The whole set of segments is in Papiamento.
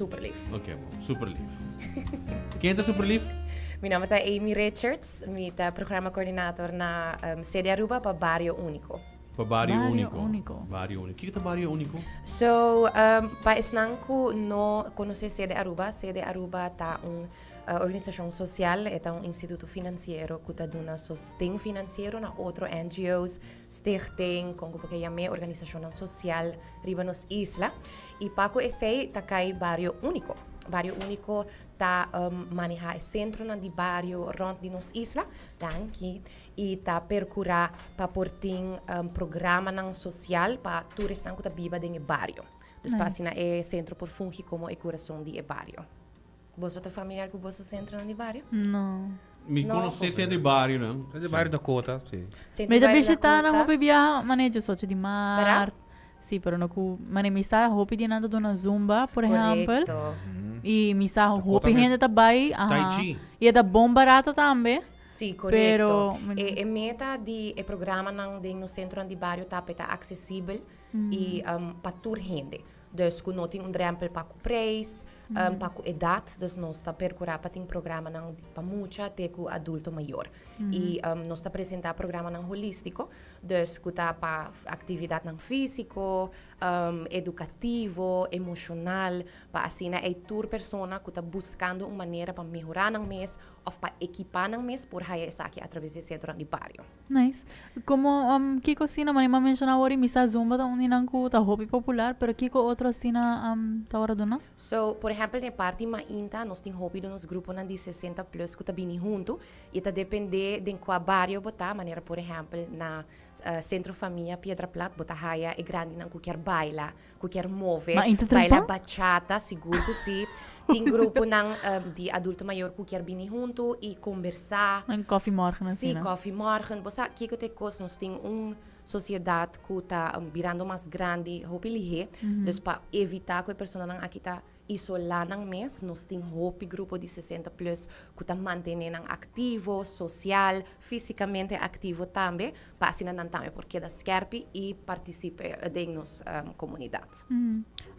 Super lief. Ok, bon. Super lief. Ken ta super lief? Mi nomber ta Amy Richards. Mi ta programma coördinator na Cede Aruba pa Bario Unico. Pa Bario Bario Unico. Unico. Bario Unico. Kiko ta Bario Unico? So, pa esnan ku no konosé Cede Aruba, Cede Aruba ta un organisashon sosial, e ta un instituto finansiero ku ta duna sosten finansiero na otro NGO's, stichting, kon ku bo ke yam'é, organisashonnan sosial riba nos isla. I pa ku esei ta kai Bario Unico. Bario Unico ta manehá e sentronan di bario rònt di nos isla, danki, i ta perkurá pa por tin programanan sosial pa tur esnan ku ta biba den e bario. Dus pa asina e sentro por fungi komo e kurason di e bario. Boso ta familiar ku boso sentronan di bario? No. Mi konosé sentro di barionan. Sentro di bario Dakota, si. Mi ta bishitá nan hopi biaha, manera diesocho di mart. Sí, pero no ku mane mi sa hopi di nan ta duna zumba, por ehèmpel. Korekto. I mi sa Dakota hopi mes. hende ta bai, Tai aha. chi. I e ta bon barato tambe. Sí, Pero korekto. E meta di e programanan den nos sentronan di bario ta pa e ta aksesibel i pa tur hende. Dus ku no tin un drèmpel pa ku preis, pa ku edat. Dus nos ta perkurá pa tin programanan pa mucha te ku adulto mayor. I nos ta presentá programanan holístiko, dus ku ta pa aktividatnan físiko, edukativo, emoshonal, pa asina ei tur persona ku ta buskando un manera pa mehorá nan mes òf pa ekipá nan mes por haya esaki atraves di e sentronan di bario. Nice. Como kiko asina, mane m'a menciona awor y mi sa zumba ta un di nan cu ta hopi popular, pero kiko otro asina ta ora duna? So, por ehempel den e parti mainta nos tin hopi di nos gruponan di 60 plus cu ta bini hunto y ta depende den cua bario bo ta, manera por ehempel na Centro Famia Piedra Plat bo ta haya e grandinan cu kier baila, cu kier move, Mainta baila trempan? bachata, sigur cu si. Tin gruponan di adulto mayor cu kier bini hunto y combersa. Un koffiemorgen Si, asina. koffiemorgen. Bo sa kico ta e cos, nos tin un sociedad cu ta birando mas grandi hopi lihé. Dus pa evita cu e personanan aki ta isolá nan mes, nos tin hopi grupo di 60 plus cu ta mantene nan activo, social, fisicamente activo tambe, pa asina nan tambe por keda skerpi y participe den nos comunidad.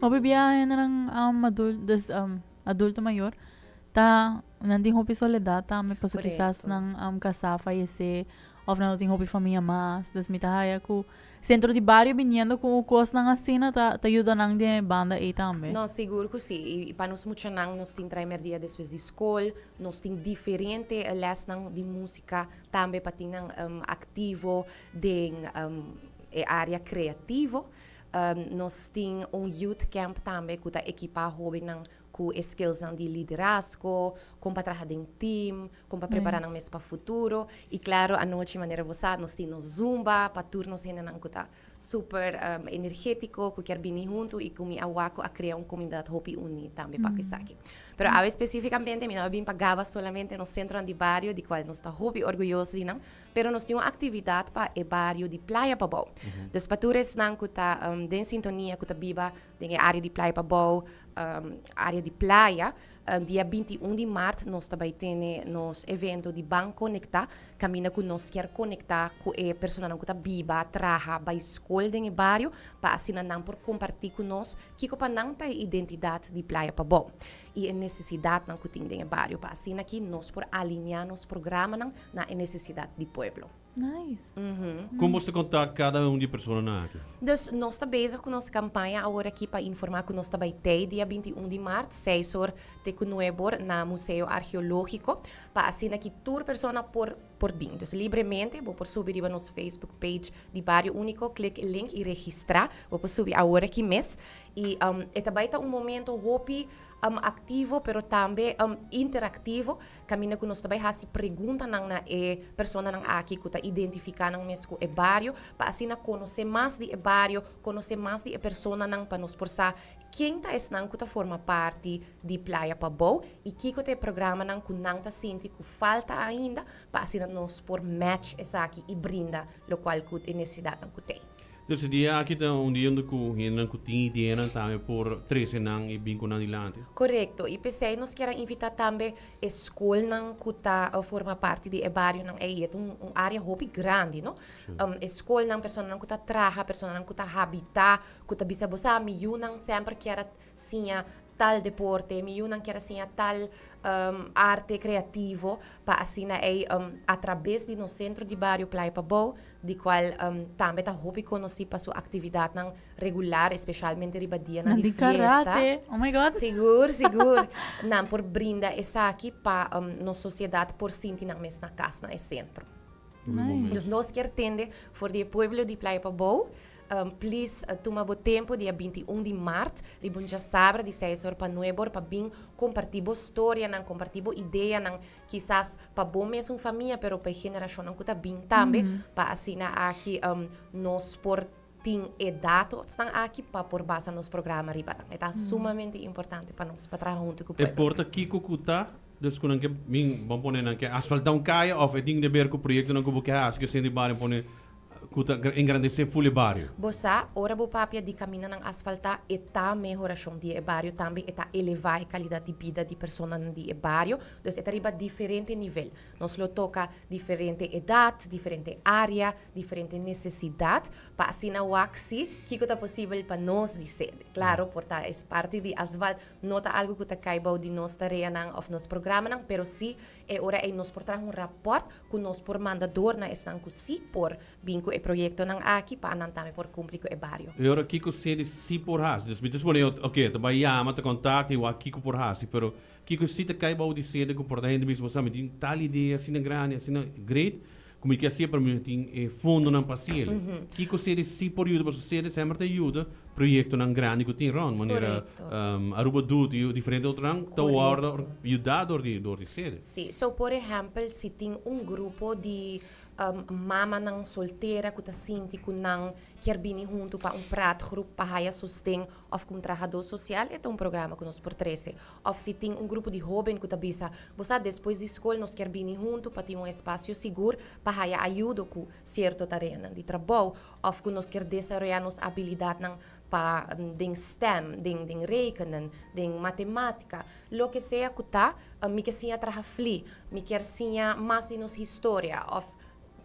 Hopi bia hendenan dus adulto mayor ta nan tin hopi soledad tambe pasobra kisas nan casá a fayece of nan no tin hopi famia mas dus mi ta haya cu Centro di bario biniendo cu cosnan asina ta ta yuda nan den e banda ey tambe. No, sigur cu si. Y pa nos muchanan nos tin trae merdia despues di scol, nos tin diferente lesnan di musica tambe pa tin nan activo den e area creativo. Nos tin un youth camp tambe cu ta ekipa hobennan cu e skillsnan di liderazgo, con pa traha den team, con pa prepara nan mes pa futuro. Y claro, anochi manera bo sa, nos tin nos zumba pa tur nos hendenan cu ta super energetico, cu kier bini hunto y cu mi a wak cu a crea un comunidad hopi uni tambe pa cu esaki. Pero awe specificamente mi no a bin pa gaba solamente nos centronan di bario, di cual nos ta hopi orguyoso di nan, pero nos tin un actividad pa e bario di Playa Pabou. Dus pa tur esnan cu ta den sintonia, cu ta biba den e area di Playa Pabou, area di playa, dia 21 di maart nos ta bai tene nos evento di Ban Conecta, caminda cu nos kier conecta cu e personanan cu ta biba, traha, bai scol den e bario, pa asina nan por comparti cu nos kico pa nan ta e identidad di Playa Pabou y e necesidadnan cu tin den e bario, pa asina aki nos por alinea nos programanan na e necesidad di pueblo. Nice. Kon boso ta kontak kada un di e personanan aki? Dus nos ta bezig ku nos kampaña awor aki pa informá ku nos ta bai tei dia 21 di mart, seis or te ku nuebe or na Museo Archeológiko, pa asina ki tur persona por por bin. Dus libremente bo por subi riba nos Facebook page di Bario Úniko, klik e link i registrá. Bo por subi awor aki mes. I e ta bai ta un momento hopi aktivo pero tambe interaktivo Kaminda ku nos ta bai hasi preguntanan na e personanan aki ku ta identifiká nan mes ku e bario, pa asina konosé mas di e bario, konosé mas di e personanan pa nos por sa ken ta esnan ku ta forma parti di Playa Pabou i kiko ta e programanan ku nan ta sinti ku falta ainda pa asina nos por match esaki i brinda lokual ku e nesesidatnan ku tin. Dus e dia aki ta un dia unda ku hendenan ku tin ideanan tambe por trese nan i bin ku nan dilanti. Korekto, i p'esei nos kier a invitá tambe e skolnan ku ta forma parti di e barionan ei. E ta un área hopi grandi, no? E skolnan, personanan ku ta traha, personanan ku ta habitá, ku ta bisa bo sa mi yunan semper kier a siña. tal deporte, mi yunan kier a siña tal arte creativo, pa asina ey atrabes di nos Centro di Bario Playa Pabou, di cual tambe ta hopi conoci pa su actividadnan regular, especialmente riba dianan Nan di di fiesta. karate, oh my God. Sigur, sigur. Nan por brinda esaki pa nos sociedad por sinti nan mes na cas na e centro. Nice. Dus nos kier tende for di e pueblo di Playa Pabou, please tuma bo tempo dia 21 di maart, riba un djasabra di seis or pa nuebe or pa bin comparti bo storianan, comparti bo ideanan, kisas pa bo mes un famia pero pa e generacionnan cu ta bin tambe, pa asina aki nos por tin e datosnan aki pa por basa nos programa riba nan. E ta sumamente importante pa nos pa traha hunto cu E pueblo. por ta kico cu ta, dus cu nan ke bin, bon pone nan ke asfalta un caya of e tin de ber cu proyectonan cu bo ke haci cu esei di bario pone cu ta engrandece ful e bario. Bo sa, ora bo papia di camindanan asfalta, e ta mehoracion di e bario tambe, e ta eleva e calidad di bida di personanan di e bario, dus e ta riba diferente nivel. Nos lo toca diferente edad, diferente area, diferente necesidad pa asina wak si kico ta posibel pa nos di sede. Claro, por ta es parti di asfalt no ta algo cu ta cay bou di nos tareanan of nos programanan, pero si e ora ey nos por traha un rapport cu nos por manda door na esnan cu si por bin cu e proyectonan aki pa anan tambe por cumpli cu e bario. E ora kico sede si por haci? Dus mi ta supone, ok, ta bay yama, ta contact y wak kico por haci, pero kico si ta cay bou di sede cu por ta hende bisa bo sa mi tin tal idea asina grandi, asina great, Ku mi ke hasié pero mi no tin e fondonan pa hasiel. Kiko sede si por yuda? Pasobra sede semper ta yuda proyektonan grandi ku tin rònt, manera Aruba Doet i diferente otronan ta wòrdu yudá dor di dor di sede. Sí, so por ehèmpel si tin un grupo di mamanan soltera ku ta sinti ku nan kier bini huntu pa un praatgroep pa haya sosten òf ku un trahadó sosial, e ta un programa ku nos por trese. Of si tin un grupo di hoben cu ta bisa, Bo sa, despues di scol nos kier bini hunto pa tin un espacio sigur pa haya ayudo cu cierto tareanan di trabou, of cu nos kier desaroya nos abilidadnan pa den stem, den den rekenen, den matematica, loke sea cu ta, mi kier siña traha fli, mi kier siña mas di nos historia, of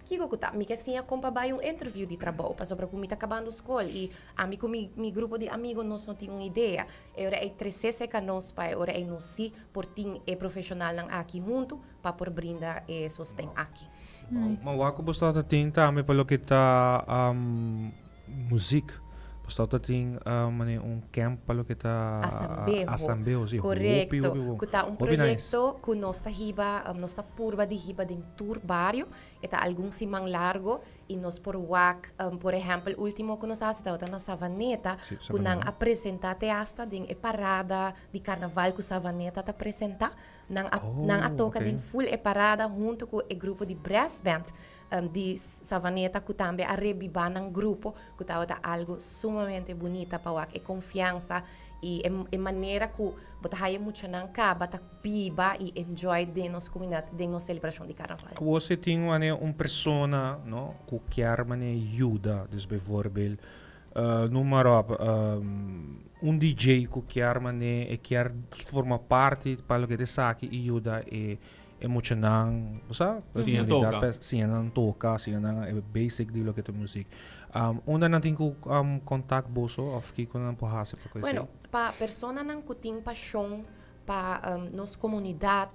Kiko ku ta? Mi ke siña kon pa bai un interview di trabou, pasobra ku mi ta kabando skol i ami ku mi mi grupo di amigo nos no tin un idea. E ora ei trese serka nos pa e ora ei nos si por tin e profeshonalnan aki huntu pa por brinda e sosten aki. Ma wak ku bo sta ta tin tambe pa loke ta Muziek. Bo stap ta tin mane un camp pa loke ta Asambeho. Asambeho, si. Hopi, Correcto. hopi bon. Cu ta un Hopi nice. proyecto cu nos ta hiba, nos ta purba di hiba den tur bario. E ta algun siman largo y nos por wak, por ehempel, ultimo cu nos a haci tabata na Savaneta, Si, cu nan Savaneta. a presenta te hasta den e parada di carnaval cu Savaneta ta presenta. Nan a, nan a Oh, toca ok. den full e parada hunto cu e grupo di brass band. Di Savaneta cu tambe a rebiba nan grupo cu tabata algo sumamente bunita pa wak e confiansa y e manera cu bo ta haya muchanan caba ta biba y enjoy den nos comunidad den nos celebracion di carnaval. Awor si tin wanneer un persona no cu kier manera yuda, dus bijvoorbeeld noem maar op un DJ cu kier manera e kier forma parti pa loke ta esaki y yuda e E muchanan, bo sa, Siña comunidad toca. pa siña nan toca, siña nan e basic di loke ta muziek. Unda nan tin cu contact boso of kico nan por haci pa cu esey? Bueno, pa personanan cu tin pasion pa nos comunidad,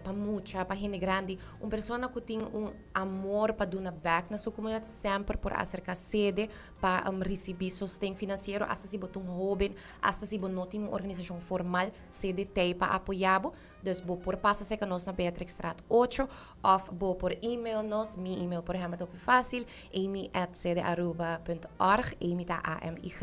pa mucha, pa hende grandi, un persona cu tin un amor pa duna bek na su comunidad semper por acerca sede pa ricibi sosten financiero, hasta si bo ta un hoben, hasta si bo no tin un organisacion formal, sede t'ey pa apoya bo. Dus bo por pasa serka nos na Beatrixstraat ocho of bo por email nos, mi email por ehempel ta hopi fácil, amy at cdaruba punt org, Amy ta A-M-Y,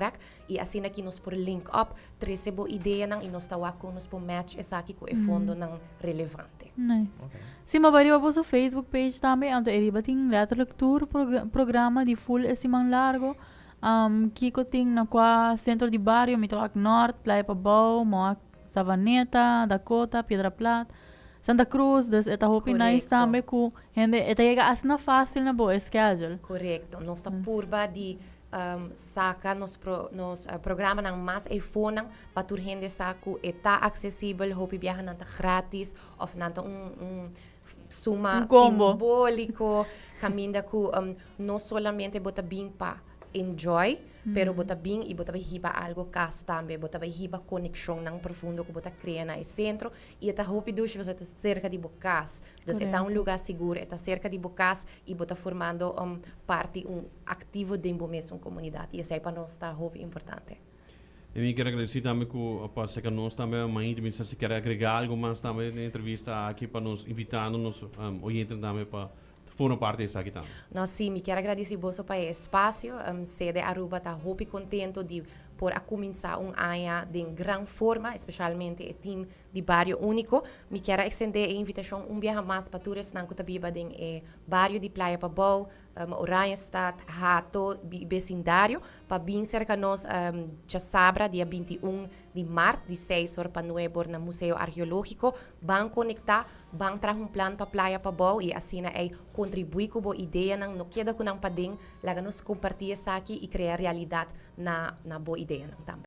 i asina aki nos por link up, trese bo ideanan i nos ta wak kon nos por match esaki ku e fondonan relevante. Nice. Si mi a bai riba boso Facebook page tambe, anto e riba tin letterlijk tur programa di full e siman largo. Kiko tin na kua centro di bario, mi ta wak Noord, Playa Pabou, Moa Savaneta, Dakota, Piedra Plat, Santa Cruz, dus e ta hopi nice tambe ku hende e ta yega asina fácil na bo e schedule. Korekto. Nos ta purba di saka nos nos programanan mas eifonan pa tur hende sa ku e ta aksesibel, hopi biaha nan ta gratis òf nan ta un un suma Un combo. simbóliko kaminda ku no solamente bo ta bin pa. enjoy, pero bo ta bin y bo ta hiba algo cas tambe, bo ta hiba conexion profundo cu bo ta crea na centro y ta hopi dushi, bo ta cerca di bo cas. Dus e ta un lugar sigur, ta cerca di bo cas y bo ta formando un parti un activo den bo mes comunidad. Y esey pa nos ta hopi importante. Y mi kier gradici tambe cu pasa cu nos tambe mainta, mi si kier agrega algo mas tambe na entrevista aki pa nos invitando nos oyente tambe pa forma parti di esaki tambe. No, si, mi kier gradici boso pa e espacio. Cede Aruba ta hopi contento di por a cuminsa un aña di gran forma, especialmente e team di Bario Unico. Mi kier extende e invitacion un biaha mas pa tur esnan cu ta biba den e bario di Playa Pabou, Oranjestad, Hato, vecindario, pa bin cerca nos diasabra, dia 21 di maart, di 6 or pa 9 or na Museo Arqueologico. Ban conecta, ban traha un plan pa Playa Pabou y asina ey contribui cu bo idea nan, no keda cu nan paden, laga nos comparti esaki y crea realidad na bo idea nan tambe.